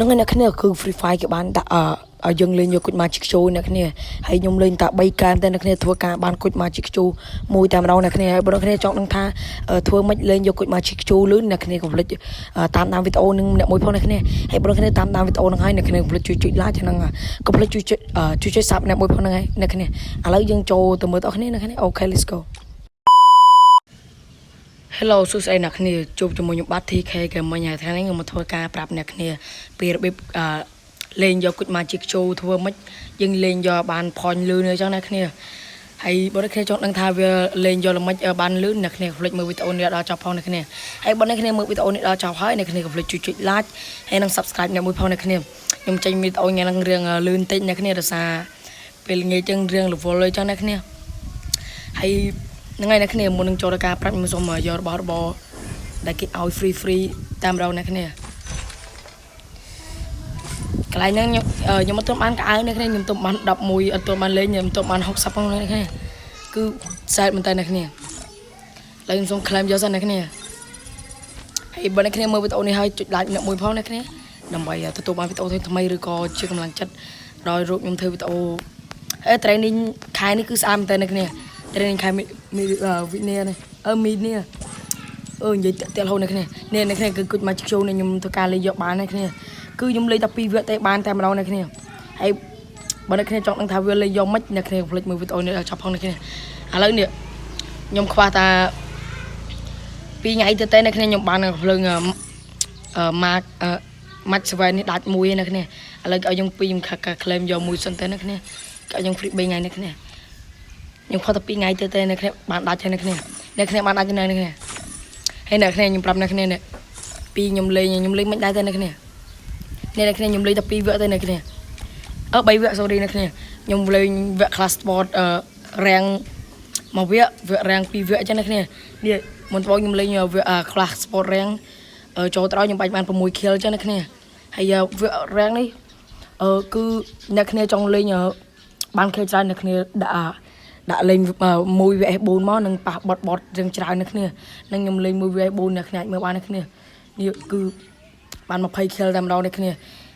ហ្នឹងហើយអ្នកគ្នាគឺ Free Fire គេបានដាក់អឺឲ្យយើងលេងយកគុជ Magic Show អ្នកគ្នាហើយខ្ញុំលេងតែ3កែមតែអ្នកគ្នាធ្វើការបានគុជ Magic Show មួយតែម្ដងអ្នកគ្នាហើយបើអ្នកគ្នាចង់ដឹងថាធ្វើម៉េចលេងយកគុជ Magic Show លឿនអ្នកគ្នាកុំភ្លេចតាមដានវីដេអូនឹងអ្នកមួយផងអ្នកគ្នាហើយបើអ្នកគ្នាតាមដានវីដេអូនឹងហើយអ្នកគ្នាកុំភ្លេចជួយចុច like និងកុំភ្លេចជួយចុចជួយចុច sub អ្នកមួយផងហ្នឹងហើយអ្នកគ្នាឥឡូវយើងចូលទៅមើលតអស់គ្នាអ្នកគ្នាOK, let's go. Hello សួស្តីអ្នកគ្នាជួបជាមួយខ្ញុំបាទ TK Gaming ហើយថ្ងៃនេះខ្ញុំមកធ្វើការប្រាប់អ្នកគ្នាពីរបៀបអឺលេងយកគុជ Magic Show ធ្វើម៉េចយើងលេងយកបាន point លឿនអញ្ចឹងអ្នកគ្នាហើយបើអ្នកគ្នាចង់ដឹងថាវាលេងយកល្មិចបានលឿនអ្នកគ្នាកុំភ្លេចមើលវីដេអូនេះដល់ចប់ផងអ្នកគ្នាហើយបើអ្នកគ្នាមើលវីដេអូនេះដល់ចប់ហើយអ្នកគ្នាកុំភ្លេចជួយចុច like ហើយនិង subscribe អ្នកមួយផងអ្នកគ្នាខ្ញុំចេញវីដេអូថ្ងៃហ្នឹងរឿងលឿនតិចអ្នកគ្នាដោយសារពេលល្ងាចចឹងរឿងរវល់អញ្ចឹងអ្នកគ្នាហើយហ្នឹងហើយអ្នកគ្នាមុននឹងចូលដល់ការប្រាប់ខ្ញុំសូមយករបស់របរដែលគេឲ្យ free free តាមរងអ្នកគ្នាកន្លែងហ្នឹងខ្ញុំខ្ញុំអត់ទាន់បានកៅអៅអ្នកគ្នាខ្ញុំទើបបាន11អត់ទាន់បានលេងខ្ញុំទើបបាន60ផងអ្នកគ្នាគឺសែតមែនតើអ្នកគ្នាឥឡូវខ្ញុំសូម claim យកសិនអ្នកគ្នាហើយបើអ្នកគ្នាមើលវីដេអូនេះហើយចុច like អ្នកមួយផងអ្នកគ្នាដើម្បីទទួលបានវីដេអូថ្មីឬក៏ជាកម្លាំងចិត្តដល់រូបខ្ញុំធ្វើវីដេអូអេ training ខែនេះគឺស្អាតមែនតើអ្នកគ្នា training ខែមីវិនានេះអឺមីនាអឺនិយាយតាក់តាក់រហូតអ្នកគ្នានេះអ្នកគ្នាគឺគុជមកជោនេះខ្ញុំធ្វើការលេងយកបានអ្នកគ្នាគឺខ្ញុំលេងតែពីរវគ្គទេបានតែម្ដងអ្នកគ្នាហើយបើអ្នកគ្នាចង់ដឹងថាវាលេងយកមិនអ្នកគ្នាកុំភ្លេចមើលវីដេអូនេះដល់ចប់ផងអ្នកគ្នាឥឡូវនេះខ្ញុំខ្វះតាពីរថ្ងៃទៅទេអ្នកគ្នាខ្ញុំបានភ្លើងអឺម៉ាកអឺម៉ាច់7នេះដាច់មួយអ្នកគ្នាឥឡូវឲ្យខ្ញុំពីរខ្ញុំខា claim យកមួយសិនទៅអ្នកគ្នាឲ្យខ្ញុំ free 3ថ្ងៃអ្នកគ្នាខ្ញុំខកតែ2ថ្ងៃទៅទេអ្នកគ្នាបានដាច់ហើយអ្នកគ្នាអ្នកគ្នាបានដាច់នៅអ្នកគ្នាហើយអ្នកគ្នាខ្ញុំប្រាប់អ្នកគ្នានេះពីខ្ញុំលេងខ្ញុំលេងមិនដែរទេអ្នកគ្នានេះអ្នកគ្នាខ្ញុំលេងតែ2វគ្គទេអ្នកគ្នាអឺ3វគ្គ sorry អ្នកគ្នាខ្ញុំលេងវគ្គ clash squad អឺ rank មួយវគ្គវគ្គ rank 2វគ្គអញ្ចឹងអ្នកគ្នានេះមុនត្បូងខ្ញុំលេងវគ្គ clash squad rank ចូលត្រោយខ្ញុំបាច់បាន6 kill អញ្ចឹងអ្នកគ្នាហើយវគ្គ rank នេះអឺគឺអ្នកគ្នាចង់លេងបាន kill ច្រើនអ្នកគ្នាដាក់ដាក់លេង1 vs 4មកនឹងប៉ះបត់បត់រឿងច្រើនអ្នកគ្នានឹងខ្ញុំលេង1 vs 4អ្នកគ្នាអាចមើលបានអ្នកគ្នានេះគឺបាន20 kill តែម្ដងអ្នកគ្នា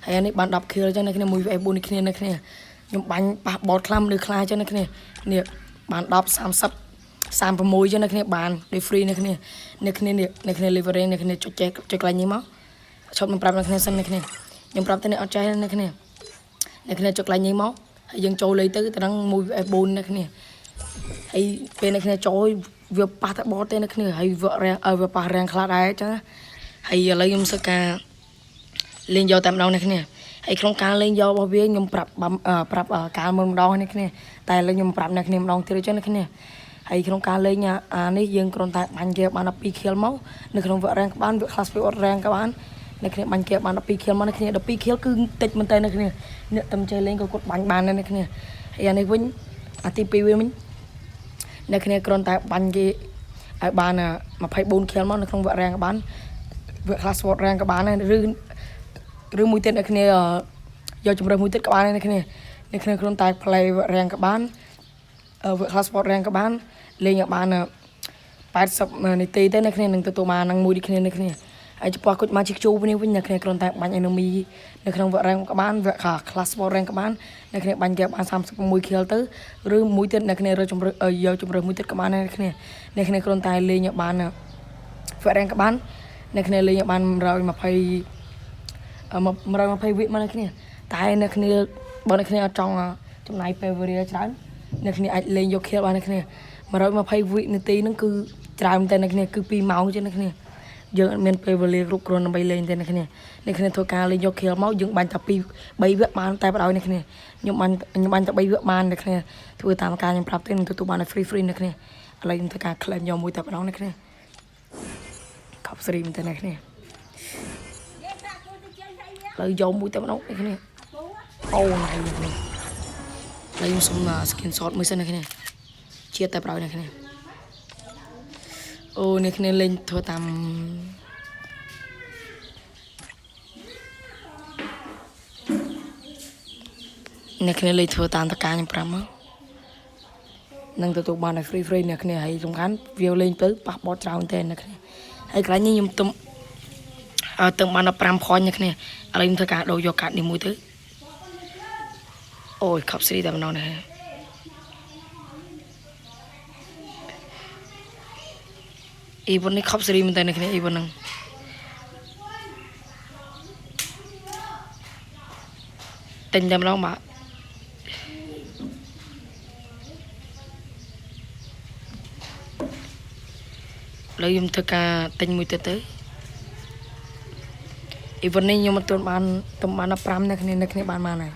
ហើយអានេះបាន10 kill អញ្ចឹងអ្នកគ្នា1 vs 4នេះគ្នាអ្នកគ្នាខ្ញុំបាញ់ប៉ះបត់ខ្លះឬខ្លះអញ្ចឹងអ្នកគ្នានេះបាន10 30 36ចឹងអ្នកគ្នាបានដូច free អ្នកគ្នាអ្នកគ្នានេះអ្នកគ្នា leverage អ្នកគ្នាចុចចេះចុចកន្លែងនេះមកឈប់ខ្ញុំប្រាប់អ្នកគ្នាសិនអ្នកគ្នាខ្ញុំប្រាប់ទៅអ្នកអត់ចេះអ្នកគ្នាអ្នកគ្នាចុចកន្លែងនេះមកហើយយើងចូលលេងទៅត្រឹង1 vs 4អ្នកគ្នាហើយពេលអ្នកគ្នាចូលវាប៉ះតែបតទេអ្នកគ្នាហើយវារាំងវាប៉ះរាំងខ្លះដែរអញ្ចឹងហើយឥឡូវខ្ញុំសឹកការលេងយកតែម្ដងអ្នកគ្នាហើយក្នុងការលេងយករបស់វាខ្ញុំប្រាប់ប្រាប់កាលមុនម្ដងអ្នកគ្នាតែឥឡូវខ្ញុំប្រាប់អ្នកគ្នាម្ដងទៀតអញ្ចឹងអ្នកគ្នាហើយក្នុងការលេងអានេះយើងគ្រាន់តែបាញ់គេបាន12 kill មកនៅក្នុងវគ្គ rank ក៏បានវគ្គ clash squad rank ក៏បានអ្នកគ្នាបាញ់គេបាន12 kill មកអ្នកគ្នា12 kill គឺតិចមែនតើអ្នកគ្នាអ្នកតែចេះលេងក៏គាត់បាញ់បានដែរអ្នកគ្នាហើយអានេះវិញអាទី2វិញអ្នកគ្នាគ្រាន់តែបាញ់គេឲ្យបាន24 kill មកនៅក្នុងវគ្គ rank ក៏បានវគ្គ clash squad rank ក៏បានដែរឬឬមួយទៀតអ្នកគ្នាយកជំរើសមួយទៀតក៏បានដែរអ្នកគ្នាអ្នកគ្នាគ្រាន់តែ play វគ្គ rank ក៏បានវគ្គ clash squad rank ក៏បានលេងឲ្យបាន80នាទីទៅអ្នកគ្នានឹងទទួលបាននឹងមួយដូចគ្នាអ្នកគ្នាហើយចំពោះគុជ Magic Show នេះវិញអ្នកគ្នាគ្រាន់តែបាញ់ enemy នៅក្នុងវគ្គ rank ក៏បានវគ្គ clash squad rank ក៏បានអ្នកគ្នាបាញ់គេបាន36 kill ទៅឬមួយទៀតអ្នកគ្នារើជំរើសយកជំរើសមួយទៀតក៏បានដែរអ្នកគ្នាអ្នកគ្នាគ្រាន់តែលេងឲ្យបានវគ្គ rank ក៏បានអ្នកគ្នាលេងឲ្យបាន120 120វិមកអ្នកគ្នាតែអ្នកគ្នាបើអ្នកគ្នាអត់ចង់ចំណាយពេលវេលាច្រើនអ្នកគ្នាអាចលេងយក kill បានអ្នកគ្នា120វិនាទីហ្នឹងគឺច្រើនមែនតើអ្នកគ្នាគឺ2ម៉ោងជាងអ្នកគ្នាយើងអត់មានពេលវេលាគ្រប់គ្រាន់ដើម្បីលេងទេអ្នកគ្នាអ្នកគ្នាធ្វើការលេងយក kill មកយើងបាញ់តែ2 3វគ្គបានតែបដ ாய் អ្នកគ្នាខ្ញុំបាញ់ខ្ញុំបាញ់តែ3វគ្គបានអ្នកគ្នាធ្វើតាមការខ្ញុំប្រាប់ទេនឹងទទួលបាន free free អ្នកគ្នាឥឡូវខ្ញុំធ្វើការ claim យកមួយតែម្ដងអ្នកគ្នាខប់ស្រីមែនតើអ្នកគ្នាឥឡូវយកមួយតែម្ដងអ្នកគ្នាអូណៃអ្នកគ្នាឥឡូវខ្ញុំសុំ screenshot មួយសិនអ្នកគ្នាជាតិតែប្រោយអ្នកគ្នាអូអ្នកគ្នាលេងធ្វើតាមអ្នកគ្នាលេងធ្វើតាមតកាខ្ញុំប្រាប់មកនឹងទទួលបានឲ្យ free free អ្នកគ្នាហើយសំខាន់វាលេងទៅប៉ះបតច្រើនទេអ្នកគ្នាហើយកន្លែងនេះខ្ញុំទុំ ទៅបាន15 point អ្នកគ្នាឥឡូវខ្ញុំធ្វើការដូរយកកាតនេះមួយទៅអូយខប់ស្រីតែម្ដងនេះអ៊ីវ៉ាន់នេះខប់ស្រីមែនតើអ្នកគ្នាអ៊ីវ៉ាន់ហ្នឹងទិញតែម្ដងបាទឥឡូវខ្ញុំធ្វើការទិញមួយទៀតទៅអ៊ីវ៉ាន់នេះខ្ញុំមិនទាន់បានទំបាន15អ្នកគ្នាអ្នកគ្នាបានបានហើយ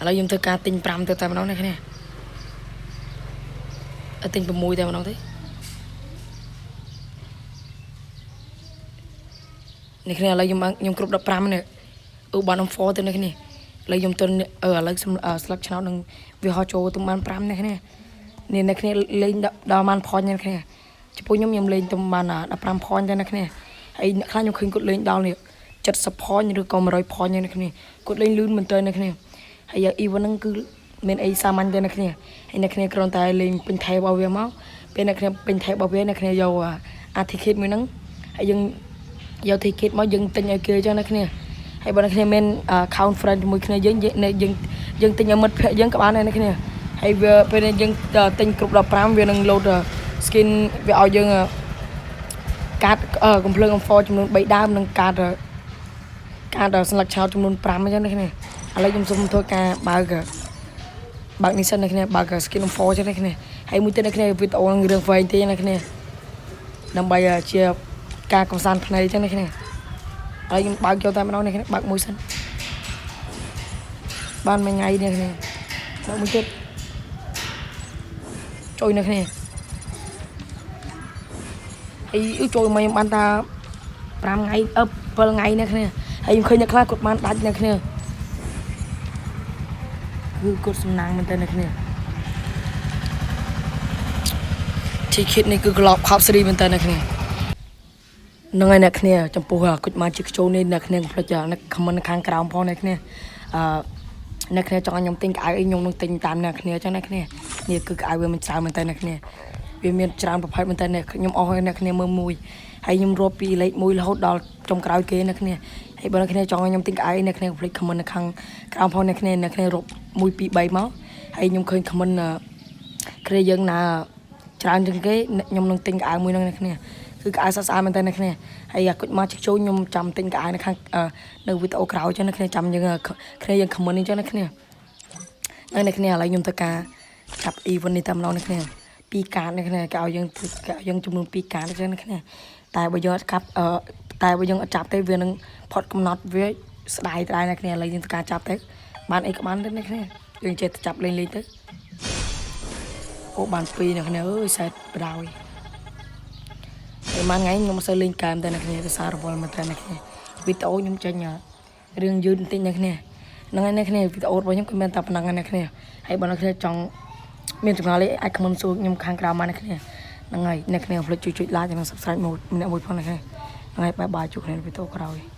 ឥឡូវខ្ញុំធ្វើការទិញ5ទៅតែម្ដងអ្នកគ្នាអត់ទិញ6តែម្ដងទេអ្នកគ្នាឥឡូវខ្ញុំបានខ្ញុំគ្រប់15នេះអឺបាន M4 ទៅអ្នកគ្នាឥឡូវខ្ញុំទន់អឺឥឡូវស្លឹកឆ្នោតនឹងវាហោះចូលទៅបាន5អ្នកគ្នានេះអ្នកគ្នាលេងដល់បាន point អ្នកគ្នាចំពោះខ្ញុំខ្ញុំលេងទៅបាន15 point តែអ្នកគ្នាហើយអ្នកខ្លះខ្ញុំឃើញគាត់លេងដល់នេះ70 point ឬក៏100 point អ្នកគ្នាគាត់លេងលឿនមែនតើអ្នកគ្នាហើយ event ហ្នឹងគឺមានអីសាមញ្ញទេអ្នកគ្នាហើយអ្នកគ្នាគ្រាន់តែលេងពេញថែរបស់វាមកពេលអ្នកគ្នាពេញថែរបស់វាអ្នកគ្នាយកអា ticket មួយហ្នឹងហើយយើងយក ticket មកយើងទិញឲ្យគេអញ្ចឹងណាគ្នាហើយបើអ្នកគ្នាមាន account friend ជាមួយគ្នាយើងយើងយើងទិញឲ្យមិត្តភ័ក្តិយើងក៏បានដែរអ្នកគ្នាហើយវាពេលនេះយើងទិញគ្រប់15វានឹង load skin វាឲ្យយើងកាតកំភ្លើង M4 ចំនួន3ដើមនិងកាតកាតស្លឹកឆ្នោតចំនួន5អញ្ចឹងណាគ្នាឥឡូវខ្ញុំសូមធ្វើការបើកបើកនេះសិនណាគ្នាបើក skin M4 អញ្ចឹងណាគ្នាហើយមួយទៀតណាគ្នាវីដេអូនឹងរឿងវែងទេណាគ្នាដើម្បីជាការកំសាន្តភ្នែកអញ្ចឹងណាគ្នាហើយខ្ញុំបើកយកតែម្ដងនេះគ្នាបើកមួយសិនបានមួយថ្ងៃនេះគ្នាបើកមួយទៀតជួយនៅគ្នាហើយជួយមកខ្ញុំបានតា5ថ្ងៃអឺ7ថ្ងៃនេះគ្នាហើយខ្ញុំឃើញអ្នកខ្លះគាត់បានដាច់នៅគ្នាគឺគាត់សំណាងមែនតើនៅគ្នា ticket នេះគឺក្របខប់ស្រីមែនតើនៅគ្នាហ្នឹងហើយអ្នកគ្នាចំពោះគុជមកជាខ្ជូននេះអ្នកគ្នាកុំភ្លេចអ្នក comment នៅខាងក្រោមផងអ្នកគ្នាអឺអ្នកគ្នាចង់ឲ្យខ្ញុំទិញកៅអីខ្ញុំនឹងទិញតាមអ្នកគ្នាអញ្ចឹងអ្នកគ្នានេះគឺកៅវាមិនច្រើនមែនតើអ្នកគ្នាវាមានច្រើនប្រភេទមែនតើអ្នកខ្ញុំអស់ឲ្យអ្នកគ្នាមើលមួយហើយខ្ញុំរាប់ពីលេខ1រហូតដល់ចុងក្រោយគេអ្នកគ្នាហើយបើអ្នកគ្នាចង់ឲ្យខ្ញុំទិញកៅអីអ្នកគ្នាកុំភ្លេច comment នៅខាងក្រោមផងអ្នកគ្នាអ្នកគ្នារាប់1 2 3មកហើយខ្ញុំឃើញ comment គ្នាយើងណាច្រើនជាងគេខ្ញុំនឹងទិញកៅមួយហ្នឹងអ្នកគ្នាគឺកៅស្អាតស្អាតមែនតើអ្នកគ្នាហើយអាគុជមកជិះចូលខ្ញុំចាំទិញកៅនៅខាងនៅវីដេអូក្រោយចឹងអ្នកគ្នាចាំយើងគ្នាយើង comment នេះចឹងអ្នកគ្នាហើយអ្នកគ្នាឥឡូវខ្ញុំធ្វើការចាប់ event នេះតែម្ដងអ្នកគ្នាពីរកាតអ្នកគ្នាគេឲ្យយើងគេឲ្យយើងចំនួន2កាតចឹងអ្នកគ្នាតែបើយើងអត់កាប់តែបើយើងអត់ចាប់ទេវានឹងផុតកំណត់វាស្ដាយត្រាយអ្នកគ្នាឥឡូវយើងធ្វើការចាប់ទៅបានអីក៏បានដែរអ្នកគ្នាយើងចេះតែចាប់លេងលេងទៅអូបាន2អ្នកគ្នាអើយសែតបដ ாய் ហើយមួយថ្ងៃខ្ញុំមិនសូវលេងកែមតែអ្នកគ្នាភាសារវល់មែនតើអ្នកគ្នាវីដេអូខ្ញុំចេញរឿងយឺតបន្តិចអ្នកគ្នាហ្នឹងហើយអ្នកគ្នាវីដេអូរបស់ខ្ញុំគឺមានតែប៉ុណ្្នឹងអ្នកគ្នាហើយបើអ្នកគ្នាចង់មានចម្ងល់អីអាច comment សួរខ្ញុំខាងក្រោមបានអ្នកគ្នាហ្នឹងហើយអ្នកគ្នាកុំភ្លេចជួយចុច like និង subscribe មួយម្នាក់មួយផងអ្នកគ្នាហ្នឹងហើយ bye bye ជួបគ្នាវីដេអូក្រោយ។